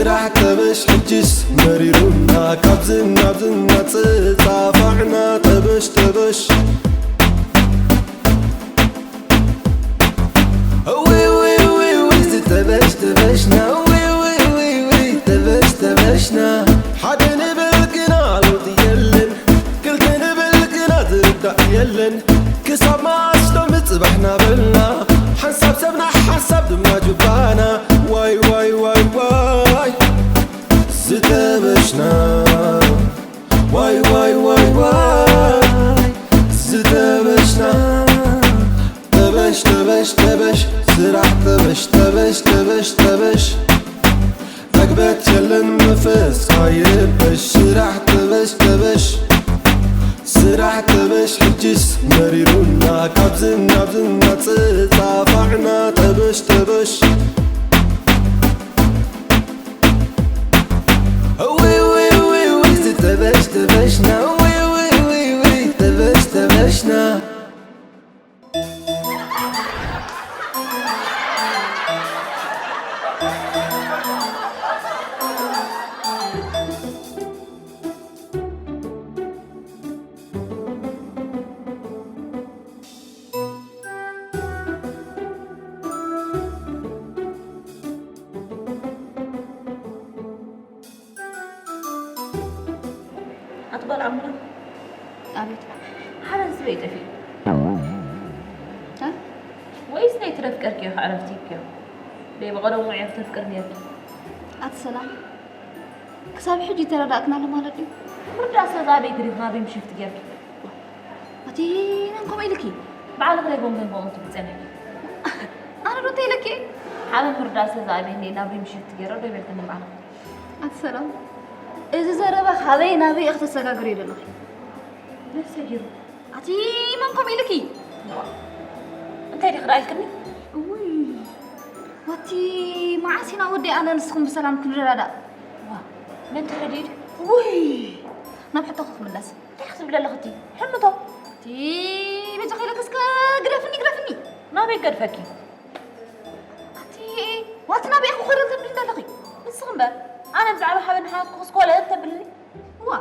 ራሕ ጠበሽ ሕጅስ መሪሩና ካብዝን ናብዝን እናተጻፋዕና ጠበሽ ጠበሽ እውይ ውይ ውይ ውይ ዝተበሽ ተበሽና እውይ ውይ ውይ ውይ ተበሽ ተበሽና ሓደ ንብል ግና ለውጢ የለን ክልተ ንብል ግና ዝርዳእ የለን ክሳብ መዓስ ሎሚ ጽባሕ ናበልና ሓንሳብ ሰብና ሓንሳብ ድማ ጁባና ዋይ ዋይ ዋይ ዋይ ዝተበሽና ዋይ ዋይ ዋይ ዋይ ዝተበሽና ተበሽ ተበሽ ተበሽ ስራሕ ተበሽ ተበሽ ተበሽ ተበሽ ዕግበት የለን መንፈስ ኣይረበሽ ስራሕ ተበሽ ተበሽ ስራሕ ተበሽ ሕጅስ መሪሩና ካብዝን ናብዝን እናተጻፋዕና ተበሽ ተበሽ ውይ ውይ ውይ ውይ ዝተበሽ ተበሽና ውይ ውይ ውይ ውይ ተበሽ ተበሽና ኣቲ ጓል ዓምና ኣቤት። ሓበን ስበይ ጠፊኡ። እ? ወይስ ናይ ትረፍቀርክዮ ክዕረፍቲ እክዮ? ደይ ብቐደሙ ዕርፍቲ ኣፍቅር ነርኪ። ኣቲ ሰላም፣ ክሳብ ሕጂ ይተረዳእክናሉ ማለት ድዩ? ምርዳእ ሰዛ ኣበይ ትሪፍ ናበይ ምሽፍት ጌርኪ? ኣቲ መን ከምኡ ኢልኪ? ባዕልኺ ደይ ጎንጎን ከምኡ ትብሊ ጸኒሕኪ። ኣነ ዶ እንታይ ኢለኪ? ሓበን ምርዳእ ሰዛ ኣበይ እንዴ ናበይ ምሽፍት ጌረ ዶ ይበልክኒ ባዕልኺ? ኣቲ ሰላም፣ እዚ ዘረባ ካበይ ናበይ ኢኺ ተሰጋግርዮ ዘለኺ? መን ሰጊሩ? ኣቲ መን ከምኡ ኢልኪ? እንታይ ዲኺ ደኣ ኢልክኒ? እውይ፣ ኣቲ መዓስ ኢና ወደይ ኣነ ንስኽን ብሰላም ክንረዳዳእ? ዋ፣ መን ተረዲኡ? ውይ፣ ናብ ሕቶኺ ክምለስ። እንታይ ክትብሊ ኣለኺ እቲ? ሕምቶ። ኣቲ በጃኺ ኢለኪ እስከ ግደፍኒ፣ ግደፍኒ። ናበይ ገድፈኪ? ኣቲ ዋቲ ናበይ ክኸዶ ተብሊ እንዳለኺ? ንስኺ እምበር፣ ኣነ ብዛዕባ ሓበን ሓትኩ ክስኮለ ተብልኒ? እዋ።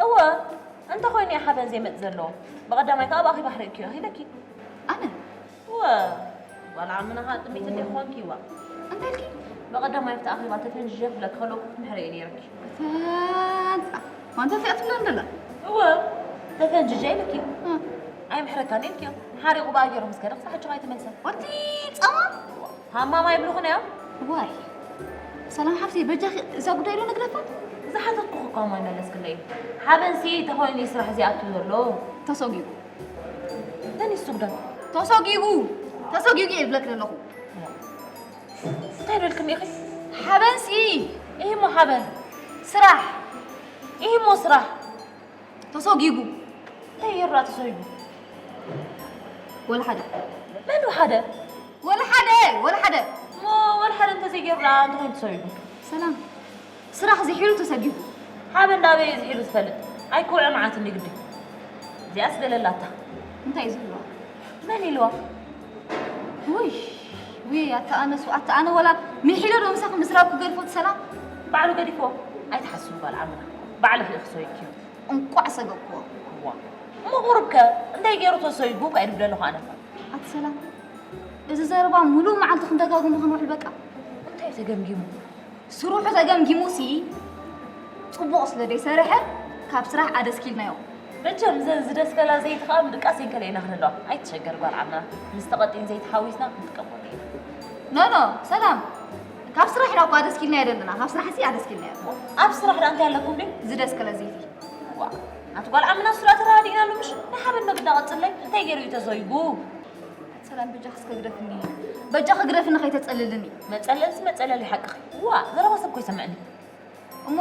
እወ፣ እንተ ኾይኑ እየ ሓበን ዘይመጽእ ዘለዎ። ብቐዳማይ ከኣ ብኣኺ ባሕሪ እኪዮ ሂለኪ። ኣነ? እወ፣ ጓል ዓምና ከኣ ጥሚት እንደ ኾንኪ እዋ። እንታይ ኢልኪ? ብቐዳማይ ኣብቲ ኣኼባ ተፈንጅየ ክብለኪ ከለኹ ክትምሕረ እየ ነይረኪ። ተንጻ፣ ዋንታ እዚኣ ትብላ እንደላ? እወ፣ ተፈንጅየ ኢለኪ። እ። ኣይምሕረካን ኢልኪዮ። ሓሪቑ ብኣ ገይሩ ምስ ከደ ክሳዕ ሕጂ ኣይተመልሰን። ወዲ ጸማ? ሃማማ ይብልኹን እዮም። ዋይ ሰላም ሓፍተይ በጃኺ እዛ ጉዳይ ዶ ንግደፋ? ዝሓተትኩኺ እኳ እሞ ኣይመለስክለይን። ሓበንሲ ተኾይኑ እዩ ስራሕ ዘይኣቱ ዘሎ። ተሰጊጉ። መን እዩ ዝስጉደን? ተሰጊጉ። ተሰጊጉ እየ ዝብለኪ ዘለኹ። እንታይ በልክኒ ኢኺ? ሓበንሲ። ኢሂ እሞ ሓበን። ስራሕ። ኢሂ እሞ ስራሕ። ተሰጊጉ። እንታይ ገይሩ ደኣ ተሰጊጉ? ወላ ሓደ። መን ወሓደ? ወላ ሓደ፣ ወላ ሓደ። እሞ ወላ ሓደ እንተዘይገይሩ ደኣ እንታይ ኮይኑ ተሰጊጉ? ሰላም፣ ስራሕ ዝሒሉ ተሰጊጉ። ሓበን ዳበይ እዩ ዝሒሉ ዝፈልጥ? ኣይክውዕ መዓት እንዲ ግዲ። እዚኣስ ገለ ኣላታ። እንታይ እዩ ዝብልዋ? መን ኢልዋ? ውይ፣ ውይ፣ ኣታ ኣነሱ፣ ኣታ ኣነ ወላ ምሒለ ዶ ምሳኺ ምስራብ ክገድፎ እቲ ሰላም? ባዕሉ ገዲፍዎ። ኣይትሓስቡ ጓል ዓምና። ባዕልኺ ኢኺ ሰጊግክዮ። እንቋዕ ሰገድክዎ። እዋ። እሞ ቁሩብ ከ እንታይ ገይሩ ተሰይጉ እኳ እዩ ዝብል ኣለኹ ኣነ። ኣቲ ሰላም፣ እዚ ዘረባ ሙሉእ መዓልቲ ክንደጋግሞ ክንውዕል በቃ። እንታይ ተገምጊሙ? ስርሑ ተገምጊሙሲ ጽቡቕ ስለ ዘይሰርሐ ካብ ስራሕ ኣደስኪልናዮ። መቸም እዘን ዝደስከላ ዘይቲ ከኣ ምድቃስ የንከለይና ክነለዋ። ኣይትሸገር ጓል ዓምና። ምስ ተቐጢን ዘይቲ ሓዊስና ክንጥቀመሉ ኢና። ኖ፣ ኖ፣ ሰላም። ካብ ስራሕ ኢና እኮ ኣደስኪልናዮ ዘለና። ካብ ስራሕሲ ኣደስኪልናዮ። ኣብ ስራሕ ደኣ እንታይ ኣለኩም ድዩ? ዝደስከለ ዘይቲ። ዋ፣ ኣቲ ጓል ዓምና እሱ ደኣ ተረዳዲእናሉ ምሽ? ናይ ሓበን መግዳ ቀጽለይ። እንታይ ገይሩ እዩ ተዘይጉ? ሰላም በጃኺ እስከ ግደፍኒ። በጃኺ ግደፍኒ ከይተጸልልኒ። መጸለልሲ መጸለሊ ሓቅኺ። ዋ፣ ዘረባ ሰብ እኮ ይሰምዐኒ። እሞ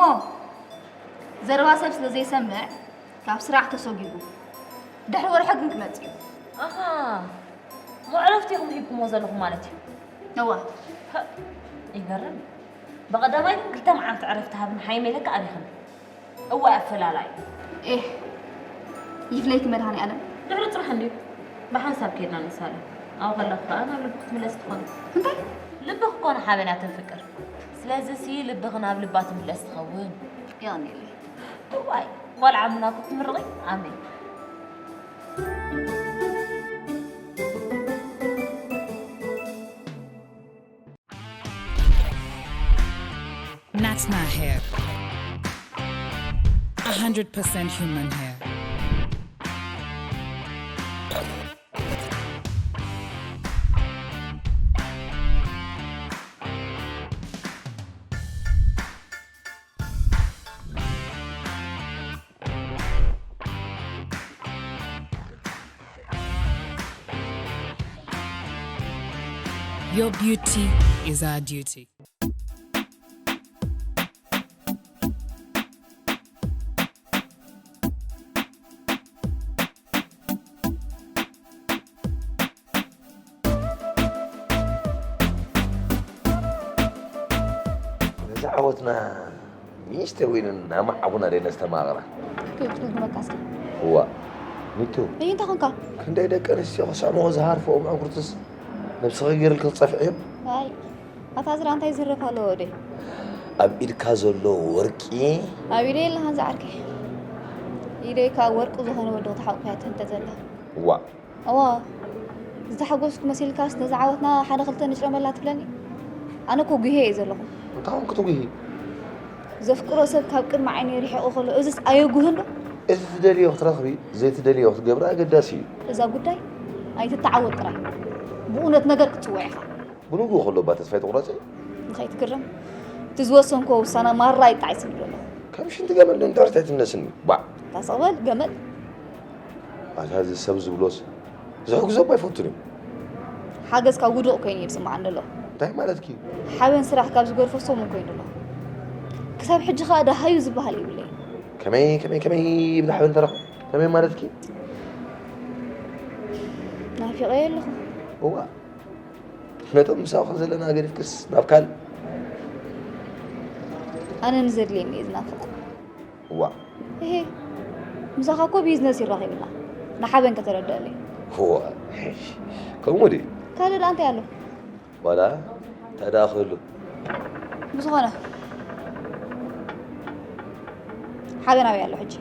ዘረባ ሰብ ስለ ዘይሰምዕ ካብ ስራሕ ተሰጊጉ። ድሕሪ ወርሒ ግን ክመጽእ እዩ። ኣሃ፣ እሞ ዕረፍቲ ኢኹም ሂብኩሞ ዘለኹም ማለት እዩ። እዋ። ሀ፣ ይገርም። ብቐዳማይ ግን ክልተ መዓልቲ ዕረፍቲ ሃብኒ ሓይመ ኢለካ ኣቢኽኒ። እዋይ ኣፈላላይ። ኤህ፣ ይፍለይኪ መድሃኒኣለም። ድሕሪ ጽባሕ እንድዩ ብሓንሳብ ከይድና ንሳለ። ኣብኡ ከለኺ ከኣ ናብ ልቢ ክትምለሲ ትኾኒ። እንታይ? ልብኺ እኮ ንሓበና ተፍቅር። ስለዚ ሲ ልብኺ ናብ ልባ ትምለስ ትኸውን። የቐንየለይ። እዋይ፣ ጓል ዓምና እኮ ክትምርቒ? ኣሜን። Natna hair. A hundred percent human hair. Your beauty is our duty. ነዚ ዓወትና ንእሽተይ ወይኒ እናመዓኹና ደይ ነስተማቕራ። ከይብትነት መቃስካ እዋ ሚቱ እይ እንታይ ኾንካ? ክንደይ ደቂ ኣንስትዮ ክስዕምኦ ዝሃርፍኦ ምዕጉርትስ ነብስኺ ገይርልኪ ክጸፍዕዮም። ኣይ ኣታ ዝራ እንታይ ዝረፍ ኣለዎ ወደይ? ኣብ ኢድካ ዘሎ ወርቂ ኣብ ኢደይ የለኻን ዝዓርከይ። ኢደይ ካብ ወርቂ ዝኾነ ወዲ ክትሓቑፍያ ትህንተ ዘላ። እዋ እዋ ዝተሓጎስኩ መሲልካስ ነዛ ዓወትና ሓደ ክልተ ንጭረመላ ትብለኒ? ኣነ እኮ ጉሄ እየ ዘለኹ። እንታይ ኾንኪ ትጉሂ? ዘፍቅሮ ሰብ ካብ ቅድሚ ዓይነይ ርሒቑ ከሎ እዝስ ኣየጉህን ዶ? እቲ ትደልዮ ክትረኽቢ ዘይትደልዮ ክትገብሪ ኣገዳሲ እዩ። እዛ ጉዳይ ኣይትተዓወት ጥራይ። ብእውነት ነገር ክትጽውዕ ኢኻ። ብንግኡ ከሎ እባ ተስፋ ኣይትቑረጺ። ንኸይትግረም እቲ ዝወሰንኮ ውሳና ማራ ይጣዒስኒ ዘሎ። ከም ሽንቲ ገመል ዶ ንታርት ኣይትምለስኒ ባዕ። ታሰቕበል ገመል ኣታ እዚ ሰብ ዝብሎስ ዝሕግዞ እባ ኣይፈቱን እዩ። ሓገዝ ካብ ውዱቕ ኮይኑ እዩ ዝስምዓኒ ዘሎ። እንታይ ማለትኪ እዩ? ሓበን ስራሕ ካብ ዝገድፎ ሰሙን ኮይኑ ኣሎ። ክሳብ ሕጂ ኸኣ ደሃዩ ዝበሃል የብለይ። ከመይ ከመይ ከመይ ብዳሕበን ተረኹ ከመይ ማለትኪ? ናፊቐዮ ኣለኹ። እዋ ነቶም ምሳኹ ዘለና ገዲፍክስ ናብ ካልእ ኣነ ንዘድልየኒ እየ ዝናፍቕ። እዋ እሄ ምሳኻ እኮ ቢዝነስ ይራኺብና ንሓበን ከተረድአለይ። እዋ ከምኡ ድዩ? ካልእ ደኣ እንታይ ኣሎ? ዋላ እንታይ ደኣ ክህሉ? ብዝኾነ ሓበን ኣበይ ኣሎ ሕጂ?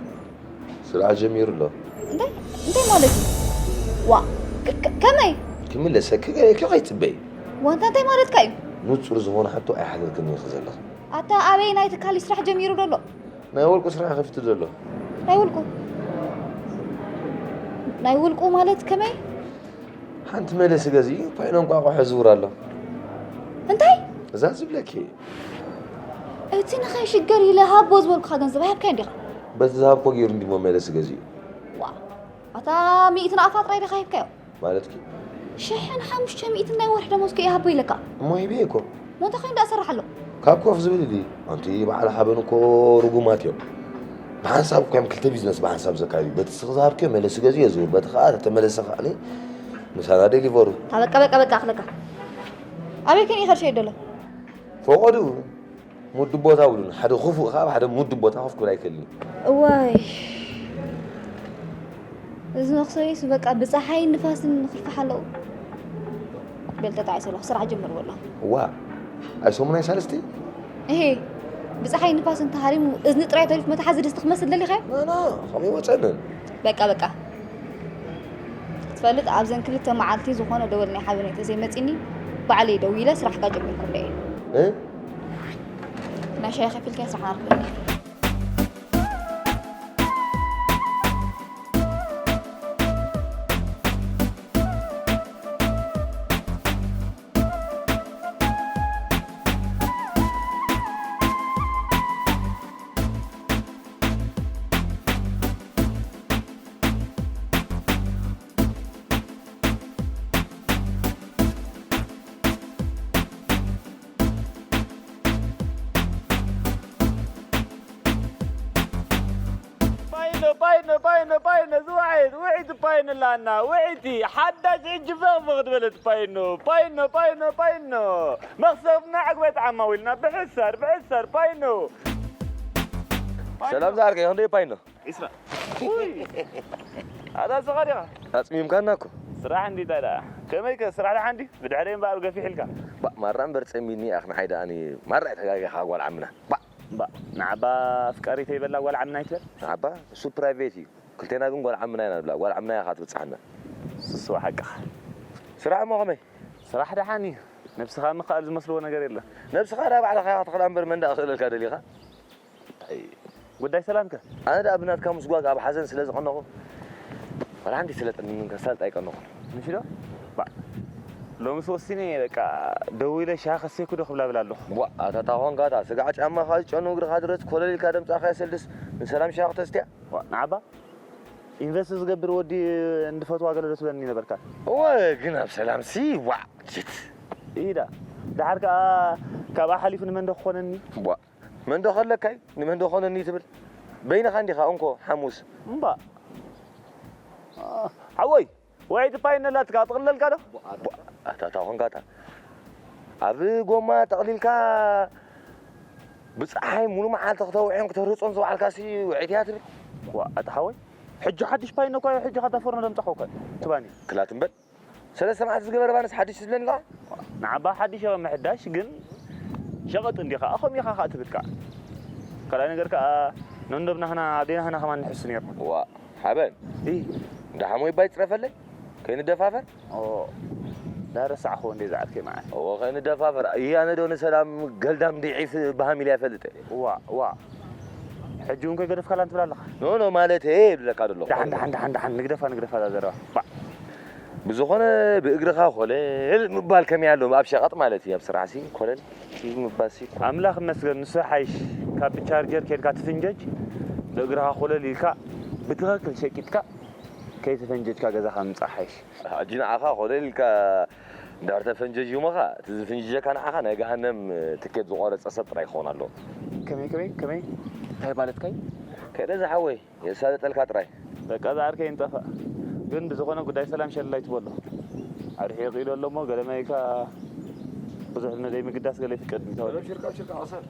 ስራሕ ጀሚሩ ኣሎ። እንታይ እንታይ ማለት እዩ? ዋ ከ- ከ- ከመይ? ክምለሰኪ ገይረኪ ከይትጽበይ። ዋንታ እንታይ ማለትካ እዩ? ንጹር ዝኾነ ሕቶ ኣይሓተትክን ኢኺ ዘለኺ። ኣታ ኣበይ ናይ ትካል ስራሕ ጀሚሩ ዘሎ? ናይ ውልቁ ስራሕ ከፊቱ ዘሎ። ናይ ውልቁ ናይ ውልቁ ማለት ከመይ? ሓንቲ መለሲ ገዚኡ ፓይኖ እንቋቑሖ ዝውር ኣሎ። እንታይ? እዛ ዝብለኪ እቲ ንኸይሽገር ኢለ ሃቦ ዝበልኩኻ ገንዘብ ኣይሃብካዮን ዲኻ? በቲ ዝሃብኮ ገይሩ እንዲሞ መለሲ ገዚኡ። ዋ ኣታ ሚእትን ኣፋ ጥራይ ዲኻ ሂብካዮ? ማለትኪ ሽሕን ሓሙሽተ ሚእትን ናይ ወርሒ ደሞዝኩ ይሃቦ ኢለካ። እሞ ሂበ እኮ ሞንታ ኮይኑ ደኣ ሰርሕ ኣሎ። ካብ ኮፍ ዝብል ድዩ? ኣንቲ በዓል ሓበን እኮ ርጉማት እዮም። ብሓንሳብ እኮ እዮም ክልተ ቢዝነስ ብሓንሳብ ዘካይዱ። በቲ ስኽ ዝሃብክዮ መለሲ ገዚኡ የዝውር፣ በቲ ከዓ ተተመለሰ ከዓኒ ምሳና ዴሊቨሩ። ታበቃ በቃ በቃ ኣኽለካ። ኣበይ ከን ይኸድ ሸይድ ኣሎ? ፈቆዱ ሙድ ቦታ ውሉን ሓደ ክፉእ ከዓ ሓደ ሙድ ቦታ ኮፍ ክብል ኣይክእልን እዩ። እዋይ እዚ መክሰይስ በቃ ብፀሓይን ንፋስን ንኽርፋሕ ኣለዉ። በል ተጣዒሰ ኣለኹ ስራሕ ጀምር በሎ። እዋ ኣይ ሰሙን ኣይ ሳልስቲ እሄ ብፀሓይ ንፋስን ተሃሪሙ እዝኒ ጥራይ ተሪፍ መትሓዚ ድስቲ ክመስል ደሊኻዮ? ናና ከምኡ ይወፀንን በቃ በቃ ትፈልጥ ኣብዘን ክልተ መዓልቲ ዝኾነ ደወል ናይ ሓበን ተዘይመፂኒ ባዕለይ ደዊለ ስራሕካ ጀሚርኩ እንደ እየ እ? ናይ ሻይ ከፊልካ ስራሕ ኣርክበኒ ፓይኖ ፓይኖ ፓይኖ ፓይኖ ዝውዓየት ውዒት ፓይኖ ላና ውዒቲ ሓዳሽ ሕጂ ፈኽፈኽ ዝበለት ፓይኖ ፓይኖ ፓይኖ ፓይኖ መኽሰብና ዕግበት ዓማዊልና ብሕሳር ብሕሳር ፓይኖ ሰላም ዝዓርከይ ክንደይ ፓይኖ ዒስራ ኣታ ስኻ ዲኻ ኣፅሚምካና እኮ ስራሕ እንዲታ ደኣ ከመይከ ስራሕ ደሓን ድዩ? ብድሕረይ እምበኣር ገፊሕ ኢልካ። ባእ ማራ እምበር ጸሚድኒ ኣኽ ንዓይ ደኣኒ ማራ ተጋጊኻ ጓል ዓምና። ባእ እምባ ንዓባ ኣፍቃሪተይ በላ ጓል ዓምና ይትበል። ንዓባ እሱ ፕራይቬት እዩ። ክልቴና ግን ጓል ዓምና ኢና ንብላ። ጓል ዓምና እያ ኻትብጽሓና። ስስዋ ሓቅኻ። ስራሕ እሞ ከመይ? ስራሕ ደሓን እዩ። ነብስኻ ምኽኣል ዝመስልዎ ነገር የለን። ነብስኻ ዳ ባዕልኻ ኢኻ ትኽእላ እምበር መን ዳ ክኽእለልካ ደሊኻ? እንታይ ጉዳይ ሰላምከ? ኣነ ደኣ ብናትካ ምስጓግ ኣብ ሓዘን ስለ ዝቐነኹ፣ ዋላ ሓንቲ ይስለጠኒ ከሳልጥ ኣይቀነኹን። ምሽ ዶ? ባ፣ ሎምስ ወሲነ እየ፣ በቃ፣ ደዊለ ሻሂ ከስቴኩ ዶ ክብላ ብላ ኣለኹ። ዋ፣ ኣታ ታኾንካ፣ እታ ስጋዕ ጫማኻ ዝጨኑ እግርኻ ድረጽ ኮለል ኢልካ ደምጻኻ የሰልድስ፣ ንሰላም ሻሂ ክተስትያ? ዋ፣ ንዓባ፣ ኢንቨስት ዝገብር ወዲ እንድፈትዋ ገለ ዶ ትብለኒ ነበርካ? እወ፣ ግን ኣብ ሰላምሲ፣ ዋ፣ ጅት። ኢዳ፣ ደሓር ከኣ ካብኣ ሓሊፉ ንመን ዶ ክኾነኒ? ዋ፣ መን ዶ ከለካይ ንመን ዶ ኾነኒ ትብል? በይንኻ እንዲኻ እንኮ ሓሙስ። እምባ። ሓወይ፣ ውዕይቲ ፓይን ኣላትካ፣ ጥቕለልካ ዶ? ኣታ፣ ኣታ ኾንካታ። ኣብ ጎማ ጠቕሊልካ ብፀሓይ ሙሉ መዓልቲ ክተውዕዮን ክተርህጾን ዝወዓልካሲ ውዕይቲ እያ ትብል? ዋ፣ ኣታ ሓወይ፣ ሕጂ ሓድሽ ፓይን እኮ እዩ፣ ሕጂ ካታ ፎርኖ ደምጻኹ እኮ እዩ። ትባኒ። ክላት እምበር። ሰለስተ መዓልቲ ዝገበረ ባንስ ሓድሽ ዝብለኒ ኣለኻ? ንዓባ ሓድሽ እየ ምሕዳሽ፣ ግን ሸቐጥ እንዲኻ፣ ከምኡ ኢኻ ኸኣ ትብል ከኣ። ካልኣይ ነገር ከኣ፣ ነንዶብ ናህና፣ ኣደይ ናህና ከማን ንሕሱ ነይርና። ዋ፣ ሓበን። እይ። እንዳ ሓሞይ ባይ ጽረፈለይ፣ ከይንደፋፈር። ኦ፣ ዳረሳዕኹ እንዴ ዝዓርከይ መዓት። እዎ፣ ከይንደፋፈር። እይ፣ ኣነ ዶ ንሰላም ገልዳም ዲዒፍ ብሃም ኢለ ኣይፈልጥ። ዋ፣ ዋ። ሕጂ እውን ከይገደፍካላ እንትብል ኣለኻ? ኖ፣ ኖ፣ ማለት እየ ይብለካ ዘለኹ። ደሓን፣ ደሓን፣ ደሓን፣ ደሓን፣ ንግደፋ፣ ንግደፋ እዛ ዘረባ። ባዕ። ብዝኾነ ብእግርኻ ኮለል ምባል ከመይ ኣሎ? ኣብ ሸቐጥ ማለት እዩ፣ ኣብ ስራሕሲ ኮለል ምባልሲ። ኣምላኽ ይመስገን፣ ንሱ ሓይሽ። ካብ ብቻርጀር ኬድካ ትፍንጀጅ፣ ብእግርኻ ኮለል ኢልካ ብትኽክል ሸቂጥካ ከይተፈንጀጅካ ገዛኻ ምምጻእ ሓይሽ። ሕጂ ንዓኻ ኮለል ኢልካ እንድሕር ተፈንጀጅ እሞኻ፣ እቲ ዝፍንጅጀካ ንዓኻ ናይ ገሃነም ትኬት ዝቖረጸ ሰብ ጥራይ ክኸውን ኣለዎ። ከመይ፣ ከመይ፣ ከመይ? እንታይ ማለትካ እዩ? ከይደ ዝሓወይ። የሳልጠልካ ጥራይ። በቃ፣ እዛ ዓርከይ ንጠፋእ። ግን ብዝኾነ ጉዳይ ሰላም ሸለል ኣይትበሎ። ኣርሒቑ ኢሉ ኣሎ እሞ፣ ገለ መይካ ብዙሕ ንዘይምግዳስ ገለ ይፍቀድ እንተወለ። ሽርካ፣ ሽርካ፣ ዓሰል።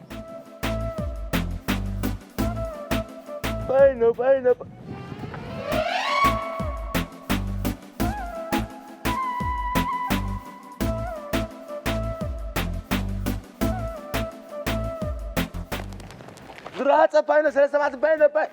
በይነ፣ በይነ፣ በ- ዝረሃ ጸባይ ነው፣ ሰለስተ መዓልቲ ባይ ነባይ።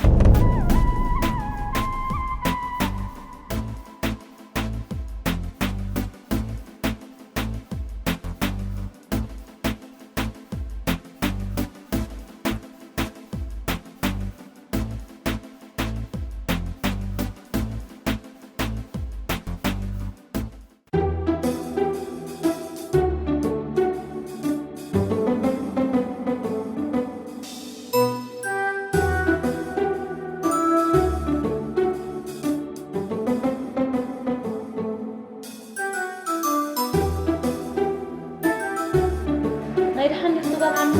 ናይ ደሓን ዲኹም ትበልዓኒ?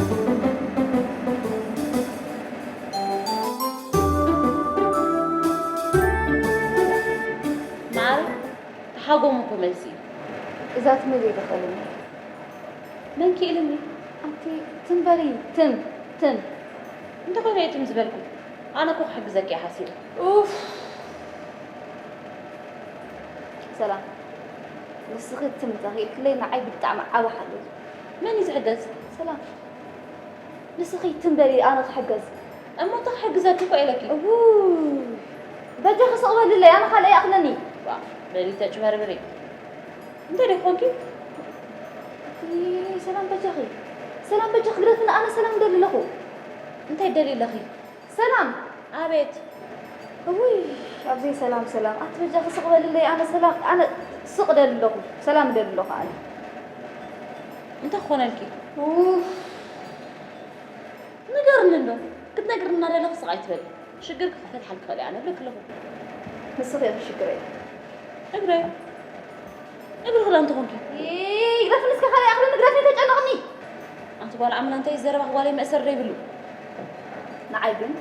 መዓረይ፣ ተሓጎሙ እኮ መልሲ እዩ። እዛ ትም ዘይትኽእልኒ። መን ክኢልኒ? ኣንቲ ትም በሊ፣ ትም፣ ትም። እንተኾይነ እየ ትም ዝበልኩ። ኣነ እኮ ክሕግዘኪ እየ ሓሲበ። ኡፍ። ሰላም። ንስኺ ትም እንተኽኢልክለይ ንዓይ ብጣዕሚ ዓቢ ሓገዝ እዩ። መን እዩ ዝሕገዝ? ሰላም። ንስኺ ትም በሊ ኣነ ክሕገዝ። እሞ እንታይ ክሕግዘኪ እኮ ኢለኪ። እውይ። በጃኺ ስቕ በልለይ ኣነ ካልእ ይኣኽለኒ። ዋ፣ በሊ ተጭበርብሪ። እንታይ ደይ ኮንኪ? እይ፣ ሰላም በጃኺ። ሰላም በጃኺ ግደፍኒ ኣነ ሰላም እደሊ ኣለኹ። እንታይ ትደልዪ ኣለኺ? ሰላም። ኣቤት። እውይ፣ ኣብዘይ ሰላም ሰላም። ኣቲ በጃኺ ስቕ በልለይ ኣነ ሰላም፣ ኣነ ስቕ እደሊ ኣለኹ። ሰላም እደሊ ኣለኹ ኣነ። እንታይ ክኾነልኪ? ኡፍ። ንገርኒ እንዶ። ክትነግርኒ እናደለኺ ስቕ ኣይትበሊ። ሽግርኪ ክፈትሓልኪ እኽእል እየ ኣነ እብለኪ ኣለኹ። ንስኺ ኢኺ ሽግረይ። እግረይ። እግሪ ክዳን ተኾንኪ። ይይ፣ ግደፍኒ እስከ ካልእ ይኣኽለኒ፣ ግደፍኒ ተጨነቕኒ። ኣንቲ ጓል ዓምና እንታይ ዘረባኺ ጓለይ መእሰሪ ዶ ይብሉ? ንዓይ ግን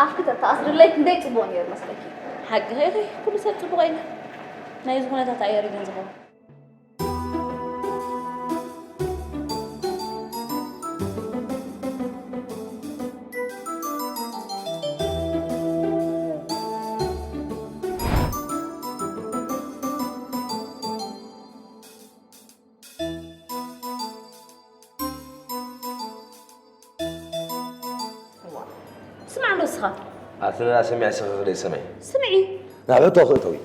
ኣፍኪ ተተኣስርለይ ክንደይ ጽቡቕ ነይሩ መስለኪ። ሓቂ ኢኺ፣ ኩሉ ሰብ ጽቡቕ ኣይነ። ናይ እዚ ኩነታት ኣየር እዩ ግን ዝኸውን። ስማዕ እንዶ እስኻ። ኣቲ ንና ሰሚዐ ስኺ ክደይ ሰመይ። ስምዒ። ናብ ሕቶ ክእተዊ።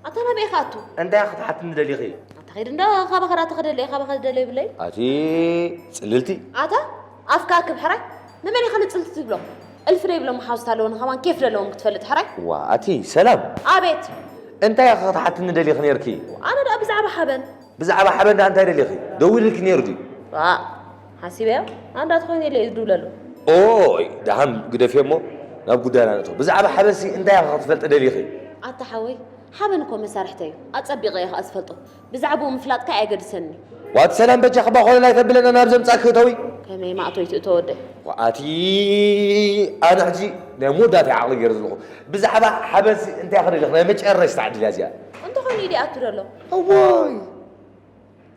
ኣታ ናበይ ኢኻ ኣቱ? እንታይ ክትሓትኒ ደሊኺ? ኣታ ኸይድ እንዶ ካባኻ ዳ ተኸደለ ኢኻ ባኻ ደለ ይብለይ። ኣቲ ጽልልቲ። ኣታ ኣፍካ ክብ ሕራይ። ንመን ኢኻ ንጽልቲ ትብሎ? እልፊ ደይብሎም ሓውስታ ኣለዎ ንኸማን ኬፍ ደለዎም ክትፈልጥ ሕራይ። ዋ ኣቲ ሰላም። ኣቤት። እንታይ ኢኻ ክትሓትኒ ደሊኺ ነርኪ? ኣነ ደኣ ብዛዕባ ሓበን። ብዛዕባ ሓበን ደኣ እንታይ ደሊኺ? ደዊልልኪ ነይሩ ድዩ? ዋእ ሓሲበዮ ኣንዳ ተኾይነ ኢለ እየ ዝድውለሉ። ኦይ ደሓን ግደፍዮ እሞ ናብ ጉዳይና ንእቶ። ብዛዕባ ሓበንሲ እንታይ ኢኺ ክትፈልጢ ደሊኺ? ኣታ ሓወይ ሓበን እኮ መሳርሕተይ እዩ ኣጸቢቐ እየ ኸኣ ዝፈልጦ። ብዛዕብኡ ምፍላጥካ ኣየገድሰንን እዩ። ዋእ እቲ ሰላም በጃኺ እባ ኮለል ኣይተብለና ናብ ዘምጻእኪ እተዊ። ከመይ ማእቶይ ትእቶ ወደይ። ዋእ ኣቲ ኣነ ሕጂ ናይ መወዳእታ ዓቕሊ ገይረ ዘለኹ። ብዛዕባ ሓበንሲ እንታይ ኢኺ ደሊኺ ናይ መጨረሽታ ዕድል እያ እዚኣ። እንተኾይኑ እዩ ድኣ ኣቱ ደሎ። እዋይ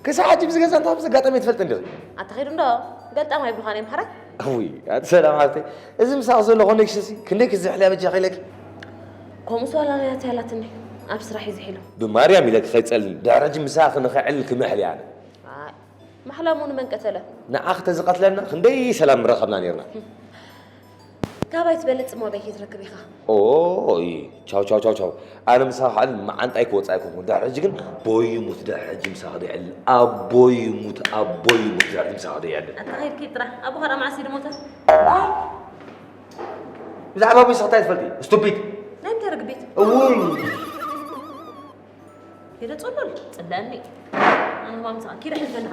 ክሳዕ ሕጂ ብዚ ገዛ እንታይ ከም ዘጋጠመ ኣይትፈልጥን ዲኺ? ኣታ ኺዱ እንዶ ገልጣም ኣይብሉኻን እዮም ሓራይ። እውይ ኣቲ ሰላም ሓፍተይ እዚ ምሳኺ ዘሎ ኮኔክሽንሲ ክንደይ ክዝሕል እያ በጃኺ ኢለኪ። ከምኡስ ዋላ ናያተይ ኣላትኒ ኣብ ስራሕ እዩ ዝሒሉ። ብማርያም ኢለኪ ከይትጸልኒ ድሕሪ ሕጂ ምሳኺ ንኽዕል ክምሕል እየ ኣነ። ኣይ ማሕላ እሞ ንመን ቀተለ? ንዓኺ ተዝቐትለና ክንደይ ሰላም ምረኸብና ኔርና። ካባይ ትበልጽ እሞ ኣበይ ከይትረክብ ኢኻ? ኦይ ቻው ቻው ቻው ቻው ኣነ ምሳኺ ክዕልል መዓንጣይ ክወጽእ ኣይኮንኩን። ድሕሪ ሕጂ ግን ኣቦይ ይሙት ድሕሪ ሕጂ ምሳኺ ደይዕልል ኣቦይ ይሙት ኣቦይ ይሙት ድሕሪ ሕጂ ምሳኺ ደይዕልል። ኣታ ኸይድኪ ጥራሕ ኣቦኻ ደኣ መዓስ እዩ ድሞተ? ብዛዕባ ኣቦይ ንስኺ እንታይ ትፈልጢ ስቱፒድ? ናይ ምንታይ ርግቢት? እውይ ሄደ ጽሉል ጽለኒ ኣነ ማምሳ ኪደ ሕልፈን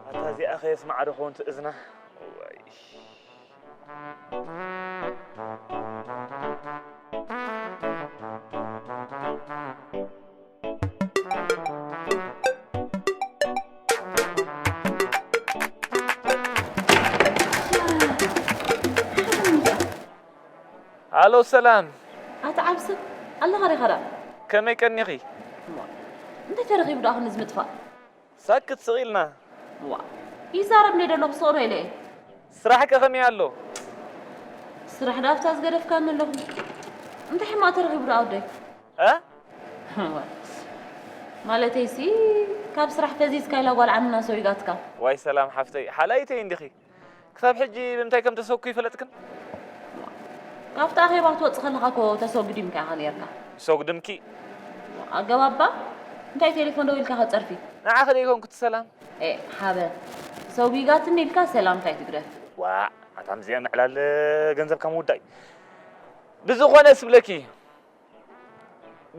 ኣታ እዚኣ ከየስምዓ ዶ ኾን ትእዝና? እዋይ። ኣሎ ሰላም። ኣታ ዓብስብ ኣለኻ ዲኻ ደኣ? ከመይ ቀኒኺ? እንታይ ተረኺቡ ደኣ ክንዚ ምጥፋእ? ሳክት ስቕ ኢልና። ዋእ ይዛረብ እንድየ ደለኹ ስቕ ዶ ኢለ እየ። ስራሕከ ከመይ ኣሎ? ስራሕ ደኣ ኣብታ ዝገደፍካኒ ኣለኹ። እንታይ ሕማቕ ተረኺቡ ደኣ ወደይ? እ? ዋእ ማለተይሲ ካብ ስራሕ ፈዚዝካ ኢላ ጓል ዓምና ሰጒጋትካ። ዋይ ሰላም ሓፍተይ ሓላይተይ እንዲኺ። ክሳብ ሕጂ ብምንታይ ከም ተሰኩ ይፈለጥክን? ካብቲ ኣኼባ ክትወጽእ ከለኻ እኮ ተሰጉዲምካ ኢኻ ነይርካ። ሰጉድምኪ? ኣገባባ እንታይ ቴሌፎን ደዊልካ ከጸርፊ? ንዓኺ ደይኮንኩ እቲ ሰላም? ኤእ ሓበን ሰጒጋትኒ ኢልካ ሰላምታ ኣይትግደፍ። ዋእ ኣታ ምስዚኣ ምዕላል ገንዘብካ ምውዳእ እዩ። ብዝኾነ ስብለኪ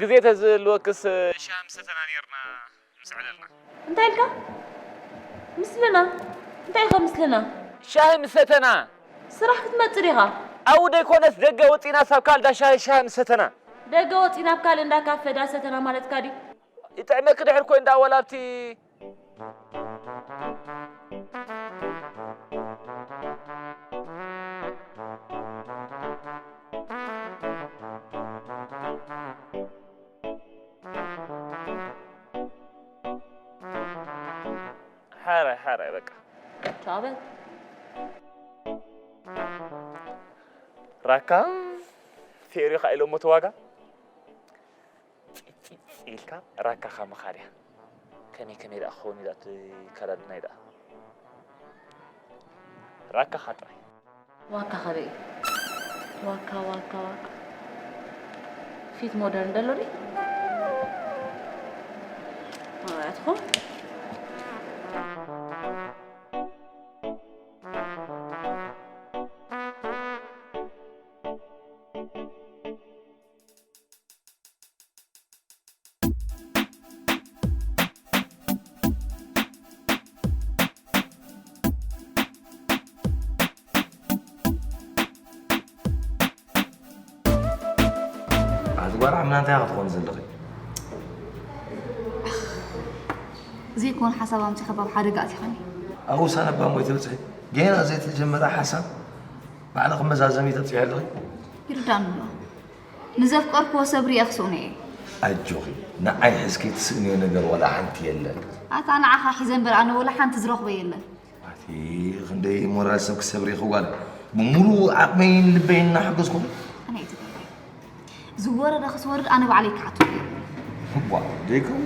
ግዜ ተዝህልወክስ ሻሂ ምሰተና ነይርና። ምስ ዕለልና። እንታይ ኢልካ? ምስልና? እንታይ ኢኻ ምስልና? ሻሂ ምሰተና። ስራሕ ክትመጽእ ዲኻ? ኣብኡ ደይኮነስ ደገ ወጺእናስ ኣብ ካልእ ዳ ሻሂ ሻሂ ምሰተና። ደገ ወጺእና ኣብ ካልእ እንዳ ካፈ ዳ ሰተና ማለትካ ድዩ? ይጥዕመኪ ድሕር ኮይን ደኣ ወላ ኣብቲ ሓራይ ሓራይ በቃ። ቻው በል። ራካ ፌሪ ኢኻ ኢሎሞ እቲ ዋጋ ፂፅ ኢልካ ራካኻ ምኻድ እያ። ከመይ ከመይ ደኣ ክኸውን እዩ ደኣ እቲ ከዳድናይ ደኣ ራካኻ ጥራይ። ዋካ ካበይ እዩ? ዋካ ዋካ ዋካ ፊት ሞደርን ደሎ ድዩ? ኣትኹም ጓል ዓምና እንታይ ክትኾን ዘለኺ? ዘይኮነ ሓሳብ ኣምፂኻ ኣብ ሓደጋ ኣቲኻኒ። ኣብ ውሳነ እባ ሞይ ትበፅሒ። ገና ዘይተጀመረ ሓሳብ ባዕልኺ መዛዘሚ ተብፅሒ ኣለኺ። ይርዳኒ ኣሎ። ንዘፍቀርክዎ ሰብ ሪኤ ክስእኖ እየ። ኣጆኺ፣ ንዓይ ሒዝኪ ትስእንዮ ነገር ዋላ ሓንቲ የለን። ኣታ ንዓኻ ሒዘ እምበር ኣነ ወላ ሓንቲ ዝረኽቦ የለን። ኣቲ ክንደይ ሞራል ሰብ ክሰብር ይኽዋል። ብምሉእ ዓቕመይን ልበይን እናሓገዝኩኺ። ኣነ እየ ተጋግየ። ዝወረደ ክስወርድ ኣነ ባዕለይ ክሓቶ እየ። ዋ ደይከው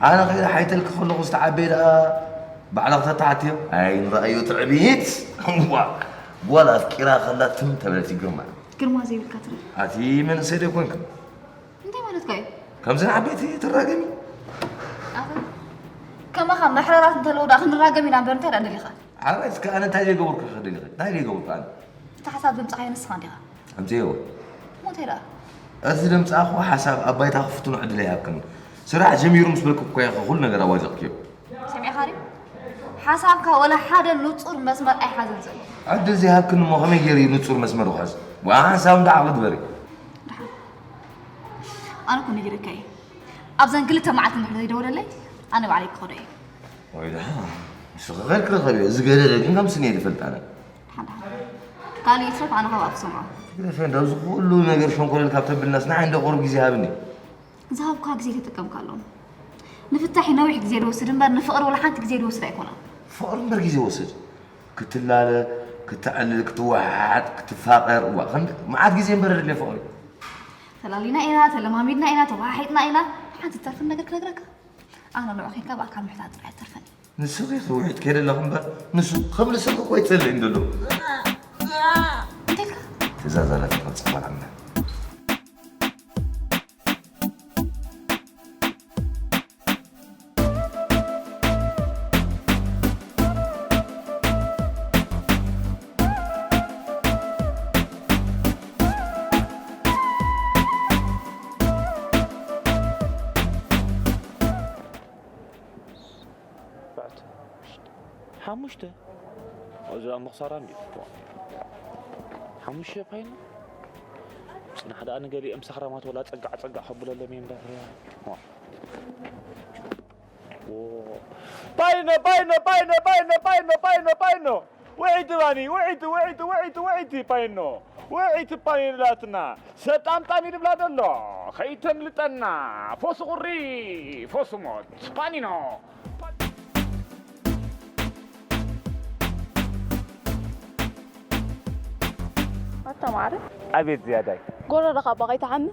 ኣነ ከይደ ሓይተልኪ ከለኹ ዝተዓበየ ደኣ ባዕላ ክተተዓትዮ። ኣይ ንረኣዮ ትዕቢት። ዋ ጓል ኣፍቂራ ከላ ትም ተበለት ይግርማ። ግርማ ዘይብልካ ትርኢ። ኣቲ መንእሰይ ዶ ይኮንክ? እንታይ ማለትካ እዩ? ከምዘን ዓበይቲ ትራገሚ። ኣኸ ከማኻ መሕረራት እንተለዉ ዳ ክንራገም ኢና እምበር እንታይ ዳ ደሊኻ? ዓበይትካ ኣነ እንታይ ዘይገበርኩ ክደሊኸ? እንታይ ዘይገበርኩ ኣነ? እቲ ሓሳብ ዘምጻኻዮ ንስኻ እንዲኻ። ኣምጺእዎ። ሞተይ ዳ። እቲ ዘምጻእኽዎ ሓሳብ ኣብ ባይታ ክፍትኖ ዕድል ኣይሃብክን። ስራሕ ጀሚሩ ምስ በልኩ እኮ ኢኻ ኩሉ ነገር ኣዋዘቕክዮ። ሰሚዕኻኒ? ሓሳብካ ወላ ሓደ ንጹር መስመር ኣይሓዘን ዘሎ። ዕድል ዘይሃብክኒ እሞ ከመይ ገይሩ እዩ ንጹር መስመር ክሕዝ? ዋ ሓንሳብ እንዳ ዓቕሊ ግበሪ። ደሓን። ኣነ እኮ ነጊረካ እየ። ኣብዘን ክልተ መዓልቲ እንድሕር ዘይደወለለይ ኣነ ባዕለይ ክኸዶ እየ። ወይ ደሓን። ንስኺ ኸይር ክረኸብ እየ። እዚ ገደደ ግን ከም ስኒ እየ ዝፈልጥ ኣነ። ደሓን ደሓን። ካልእ ይትረፍ ኣነ ካብኣ ክሰምዖ። ትግደፈ እንደው እዚ ኩሉ ነገር ሸንኮለል ካብ ተብልናስ ንዓይ እንደ ቁሩብ ግዜ ሃብኒ። ዝሃብኩኻ ግዜ ተጠቀምካሎም። ንፍታሕ እዩ ነዊሕ ግዜ ዝወስድ እምበር ንፍቕሪ ወላ ሓንቲ ግዜ ዝወስድ ኣይኮነን። ፍቕሪ እምበር ግዜ ይወስድ። ክትላለ፣ ክተዕልል፣ ክትወሓሓጥ፣ ክትፋቐር፣ እዋ ክንድ መዓት ግዜ እምበር ኣድልዮ ፍቕሪ። ተላሊና ኢና፣ ተለማሚድና ኢና፣ ተወሓሒጥና ኢና። ሓንቲ ትተርፍን ነገር ክነግረካ። ኣነ ንዑ ኬንካ ብኣካል ምሕታት ጥራይ ኣይተርፈን እዩ። ንስኺ ውሒድ ከይደ ኣለኹ እምበር ንሱ ከም ንስኺ እኮ ኣይትጸልእን ዘሎ። እንታይ ኢልካ? ትእዛዝ ኣለካ ካብ ጽባሕ ኣምላኽ። ሓሙሽተ እዛ ምኽሳራ እንዲ ሓሙሽተ ፓይና ጽናሕ ደኣ ንገሊኦም ሰኽራማት ወላ ጸጋዕ ጸጋዕ ከብለሎም እየ እምበር ፓይኖ ፓይኖ ፓይኖ ፓይኖ ፓይኖ ፓይኖ ፓይኖ ፓይኖ ውዒቲ ባኒ ውዒቲ ውዒቲ ውዒቲ ውዒቲ ፓይኖ ውዒቲ ፓይኖ ላትና ሰጣምጣሚ ድብላ ደሎ ከይተምልጠና ፎስ ቁሪ ፎስ ሞት ፓኒኖ ኣታ ማዕረ ኣቤት ዝያዳይ ጎረረኻ እባ ከይትሓሚ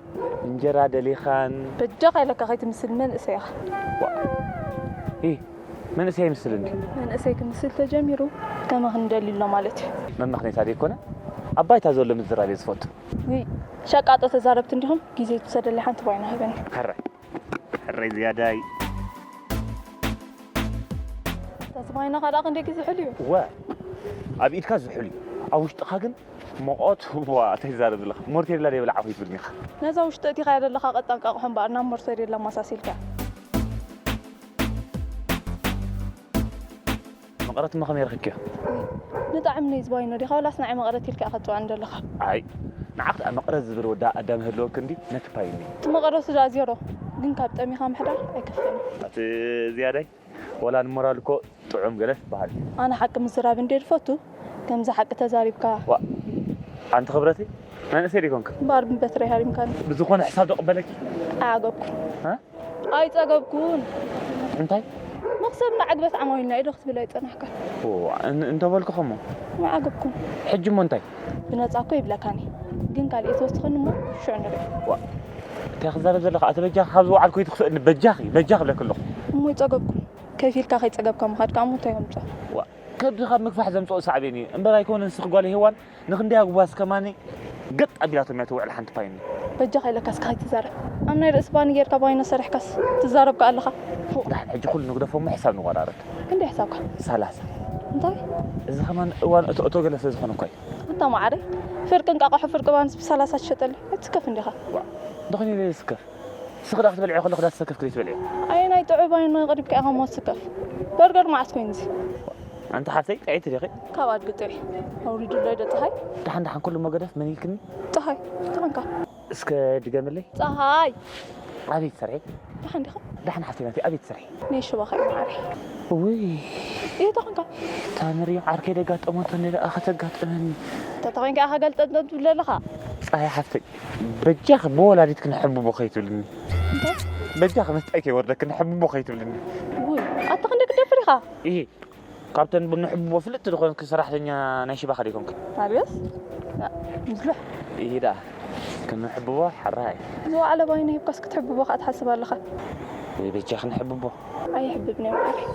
እንጀራ ደሊኻን በጃኻ ኢለካ ከይትምስል መንእሰይ ኢኻ ኢ መንእሰይ ይምስል እንዲ መንእሰይ ክምስል ተጀሚሩ ከመ ክንደሊ ኣሎ ማለት እዩ መመኽነይታ ደይኮነ ኣብ ባይታ ዘሎ ምዝራብ እየ ዝፈቱ ውይ ሸቃጦ ተዛረብቲ እንዲኹም ግዜ ትውሰደለይ ሓንቲ ባይና ህበኒ ሕራይ ሕራይ ዝያዳይ ተስማይና ካልኣ ክንደይ ግዜ ሕልዩ እወ ኣብ ኢድካ ዝሕልዩ ኣብ ውሽጥኻ ግን መቐት ዋ እንታይ ትዛረብ ዘለኻ ሞርቴላ ደይበላዕኹ ይትብልኒ ኢኻ ነዛ ውሽጢ እቲኻያ ዘለኻ ቀጣን ቃቕሖ እምበኣር ናብ ሞርቴላ ኣመሳሲልካያ መቐረት እሞ ከመይ ረኺብክዮ? ንጣዕምነይ ዝባይኖ ዲኻ ወላስ ንዓይ መቐረት ኢልካ ኢኻ ትጽውዓኒ ዘለኻ? ኣይ ንዓኺ ደኣ መቐረት ዝብል ወዲ ኣዳም ይህልወኪ እንድዩ ነቲ ፓይኒ። እቲ መቐረቱ ደኣ ዜሮ ግን ካብ ጠሚኻ ምሕዳር ኣይከፍእን እዩ። ኣቲ ዝያዳይ ወላ ንሞራል እኮ ጥዑም ገለ ትበሃል። ኣነ ሓቂ ምዝራብ እንድየ ዝፈቱ ከምዚ ሓቂ ተዛሪብካ። ዋእ ኣንቲ ክብረተይ መንእሰይ ዶ ኣይኮንክን? እምበኣር ብበትረይ ሃሪምካኒ። ብዝኾነ ሕሳብ ዶ ክቕበለኪ? ኣይዓገብኩን። ኣይጸገብኩን። እንታይ? መኽሰብና ዕግበት ዓማዊልና እዩ ዶ ክትብል ኣይጸናሕካን? ኦ፣ እን- እንተበልኩ ኸሞ? ኣይዓገብኩን። ሕጂ እሞ እንታይ? ብነጻ እኮ ይብለካን እየ። ግን ካልእ ተወስኸኒ እሞ ሽዑ ንርኢ። ዋ፣ እንታይ ክዛረብ ዘለኻ? ኣቲ በጃኺ ካብ ዝወዓልኩ ይትኽፍእኒ። በጃኺ፣ በጃኺ እብለኪ ኣለኹ። እሞ ኣይጸገብኩን። ከፊልካ ከይጸገብካ ምኻድ ከኣ እሞ እንታይ ከምጽኦ? ዋ፣ ከብዲ ካብ ምግፋሕ ዘምጽኦ ሳዕቤን እዩ እምበር ኣይኮነን። ንስኺ ጓል ሄዋን ንኽንደይ ኣጉባዝ ከማኒ ገጥ ኣቢላቶም እያ ትውዕል ሓንቲ ፓይኒ። በጃኻ ኢለካ እስከ ከይትዛረብ። ኣብ ናይ ርእሲ ባኒ ጌርካ ባይኖ ሰሪሕካስ ትዛረብ ከኣ ኣለኻ። ፎእ። ደሓን ሕጂ ኩሉ ንግደፎ እሞ ሕሳብ ንወራረድ። ክንደይ ሕሳብካ? ሰላሳ። እንታይ? እዚ ከማን እዋን እቶ እቶ ገለ ስለ ዝኾነ እኳ እዩ። ኣታ መዓረይ፣ ፍርቂ እንቃቑሖ ፍርቂ ባንስ ብሰላሳ ትሸጠለይ? ኣይትስከፍ እንዲኻ። ዋእ፣ እንተኾይኑ ኢለ ዝስከፍ። ንስኺ ደኣ ክትበልዕዮ ከለኺ ዳኣ ዝሰከፍኪ ዘይትበልዕዮ። ኣየናይ ጥዑይ ባይኖ የቕሪብካ ኢኻ እሞ ትስከፍ? በርገር መዓስ ኮይኑ እዚ? ኣንቲ ሓፍተይ ጥዕይቲ ዲኺ? ካብ ኣድጊ ጥዑይ። ኣውሪዱለይ ዶ ጸሃይ? ደሓን ደሓን ኩሉ እሞ ገደፍ መን ኢልክኒ? ጸሃይ፣ ደሓንካ። እስከ ድገምለይ። ፀሃይ። ኣቤት ስርሒ። ደሓን ዲኻ? ደሓን ሓፍተይ ናተይ፣ ኣቤት ስርሒ። ናይ ሽባኻ እዩ ማዓረይ። ውይ ይህ ተኾንካ? ታምሪ ዓርከይ ደጋጠሞ እንተነ ደኣ ከተጋጥመኒ። ተተኾይንካ ኢኻ ገልጠጥ ትብል ዘለኻ? ፀሃይ ሓፍተይ በጃኺ ብወላዲት ክንሕብቦ ከይትብልኒ። በጃኺ መስጣይ ከይወርደክ ክንሕብቦ ከይትብልኒ። ውይ ኣቲ ክንደይ ክትደፍር ኢኻ? ይሄ ካብተን ብንሕብቦ ፍልጥቲ ዝኾንክ ሰራሕተኛ ናይ ሽባኻ ዶ ይኮንክ? ኣልዮስ ምስሉሕ ይሄ ደኣ ክንሕብቦ ሓራይ። ዝወዓለ ባይና ሂብካስ ክትሕብቦ ከዓ ትሓስብ ኣለኻ? ወይ በጃ ክንሕብቦ። ኣይሕብብን እየ ማዓረይ።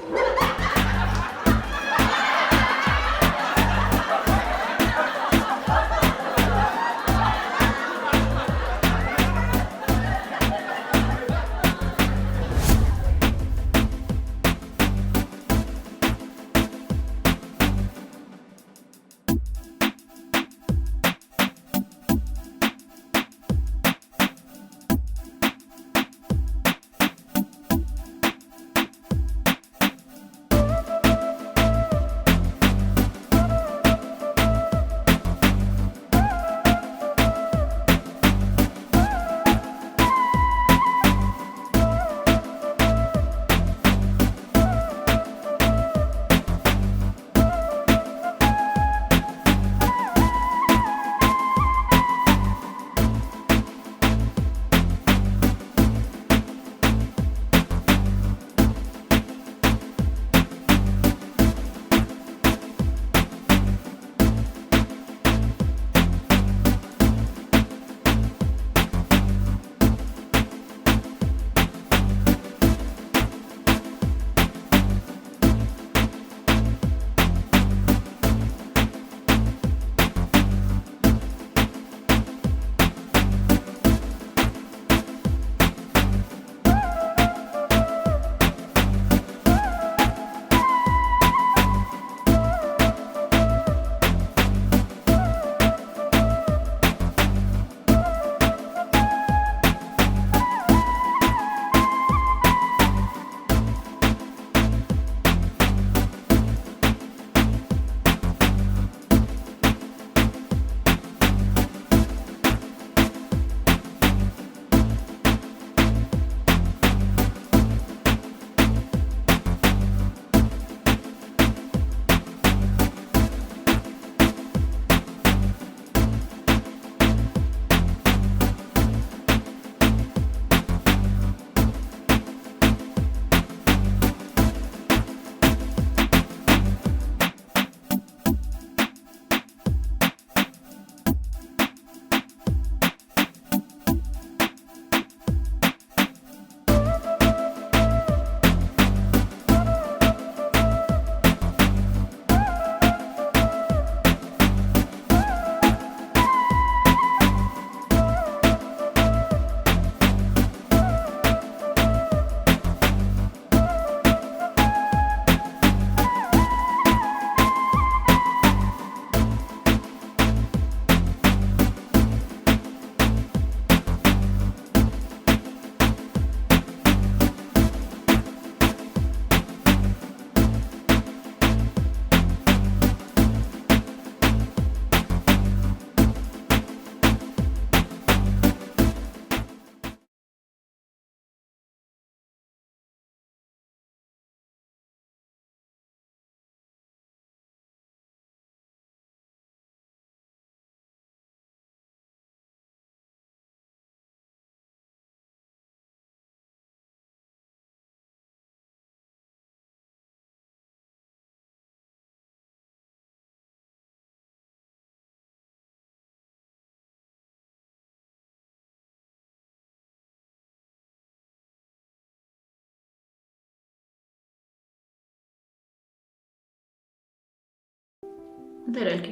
እንታይ ደልኪ?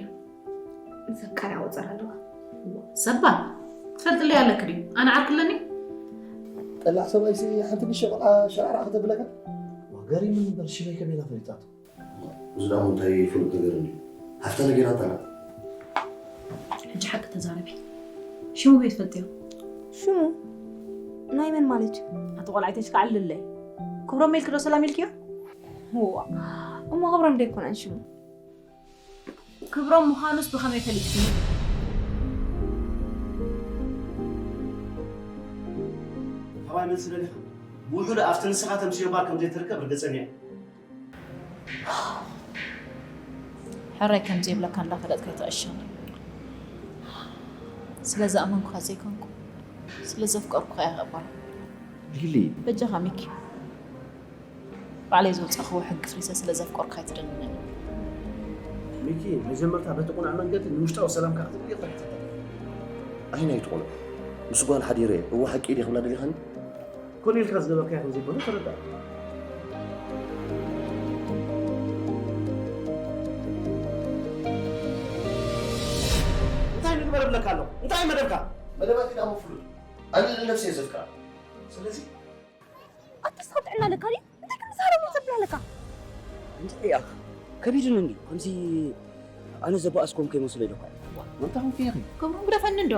ዘካርያ ወፀር ኣለዋ። ሰባ ትፈልጥለይ ኣለክ ድዩ? ኣነ ዓርክለኒ ጠላዕ ሰብኣይ ሲ ሓንቲ ንእሽተይ ቆልዓ ሸራዕራዕ ከተብለካ። ገሪሙኒ እምበር ሽመይ ከመይ ኢላ ፈሊጣቶ? እዚ ደኣ እንታይ ፍሉጥ ነገር እንድዩ? ሃፍታ ነጊራታና። ሕጂ ሓቂ ተዛረቢ። ሽሙ በይ ትፈልጥዮ? ሽሙ ናይ መን ማለት እዩ? ኣቲ ቆልዓ ኣይተሽካዕልለይ። ክብሮም ኢልኪ ዶ ሰላም ኢልኪዮ? እዋ እሞ ክብሮም ዶ ኣይኮነን ሽሙ? ክብሮም ምዃኑስ ብኸመይ ፈሊጥኪ? ኣባይ መልሲ ደሊኻ? ብውሕዱ ኣብቲ ንስኻ ተምስዮ ባር ከም ዘይትርከብ ርግጸኛ እየ። ሕራይ ከም ዘይብለካ እንዳፈለጥካ ኣይትዕሸኒ። ስለ ዝኣመንኩኻ ዘይኮንኩ፣ ስለ ዘፍቀርኩኻ እየ ክቕበሎ። ሊሊ። በጃኻ ሚኪ፣ ባዕለይ ዘውጻእክዎ ሕጊ ፍሪሰ ስለ ዘፍቀርኩኻ ኣይትደንነኒ። ሚኪ፣ መጀመርታ በቲ ቁኑዕ መንገዲ ንውሽጣዊ ሰላምካ ክትርኢ ይኽእል። ኣይን ኣይትቑኖ። ምስ ጓል ሓዲረ፣ እወ ሓቂ ድየ ክብላ ደሊኻኒ? ኮነ ኢልካ ዝገበርካዮ ከም ዘይኮነ ተረዳእ። እንታይ ንግበር እብለካ ኣለኹ? እንታይ መደብካ? መደባትካ እሞ ፍሉጥ። ኣነ ንነብሰይ እየ ዘፍቅራ። ስለዚ ኣታ ስኻ ጥዕና ኣለካ ድዩ? እንታይ ከም ዝዛረቡ ተብላ ኣለካ? እንታይ እያ? ከቢድኒ እንድዩ። ከምዚ ኣነ ዘባኣስኩም ከይመስሎ ኢለኳ። መርታ ኮንኪ ኢኺ። ከምኡ ግደፈኒ እንዶ።